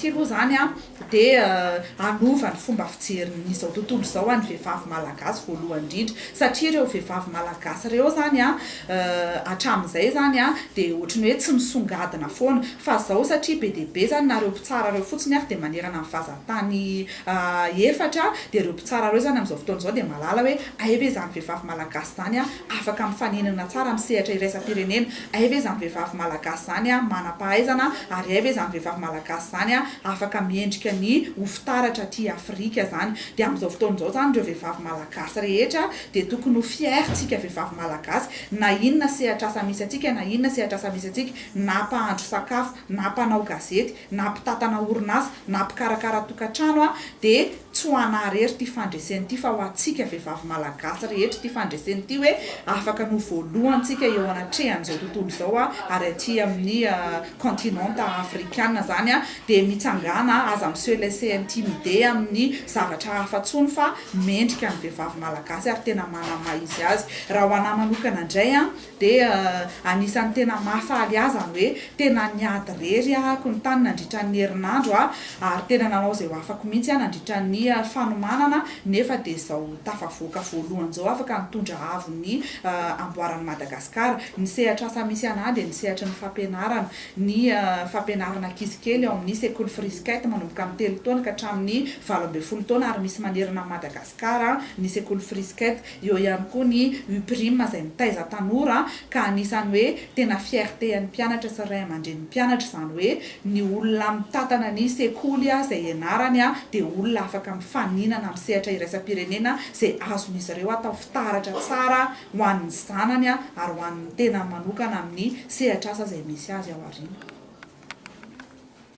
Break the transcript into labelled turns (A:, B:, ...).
A: Ity aloha izany dia hanova ny fomba fijerin'izao tontolo izao an'ny vehivavy malagasy voalohany indrindra satria ireo vehivavy malagasy ireo izany hatramin'izay izany dia ohatry ny hoe tsy misongadina foana fa izao satria be dia be izany na ireo mpitsara ireo fotsiny ary dia manerana ny vazan-tany efatra dia ireo mpitsara ireo izany amin'izao fotoana izao dia mahalala hoe hay ve izany vehivavy malagasy izany afaka mifaninana tsara amin'ny sehatra iraisam-pirenena. Hay ve izany vehivavy malagasy izany manam-pahaizana ary hay ve izany vehivavy malagasy izany afaka miendrika ny ho fitaratra aty Afrika izany. Dia amin'izao fotoana izao izany ireo vehivavy malagasy rehetra dia tokony ho fier tsika vehivavy malagasy na inona sehatr'asa misy antsika na inona sehatr'asa misy antsika na mpahandro sakafo na mpanao gazety na mpitantana orinasa na mpikarakara tokantrano dia Tsy ho anà irery ity fandresena ity fa ho antsika vehivavy malagasy rehetra ity fandresena ity hoe afaka ny ho voalohany tsika eo anatrehan'izao tontolo izao ary aty amin'ny continent afrikana izany dia mitsangàna aza mi se laisser intimider amin'ny zavatra hafa intsony fa mendrika ny vehivavy malagasy ary tena manana maha izy azy. Raha ho anà manokana indray Dia anisan'ny tena mahafaly ahy izany hoe tena niady irery ahako ny tany nandritra ny herinandro ary tena nanao izay ho afako mihitsy aho nandritra ny fanomanana nefa dia izao tafavoaka voalohany izao afaka nitondra avo ny amboaran'i Madagasikara. Ny sehatr'asa misy anah dia ny sehatry ny fampianarana, ny fampianarana ankizy kely ao amin'ny sekoly Frisquette manomboka amin'ny telo taona ka hatramin'ny 18 taona ary misy manerana an'i Madagasikara ny sekoly Frisquette. Eo ihany koa ny UPRIM izay mitaiza tanora ka anisan'ny hoe tena fierté an'ny mpianatra sy ny ray aman-drenin'ny mpianatra izany hoe ny olona mitantana ny sekoly izay ianarany dia olona afaka mifaninana amin'ny sehatra iraisam-pirenena izay azon'izy ireo atao fitaratra tsara ho an'ny zanany ary ho an'ny tenany manokana amin'ny sehatr'asa izay misy azy ao aoriana.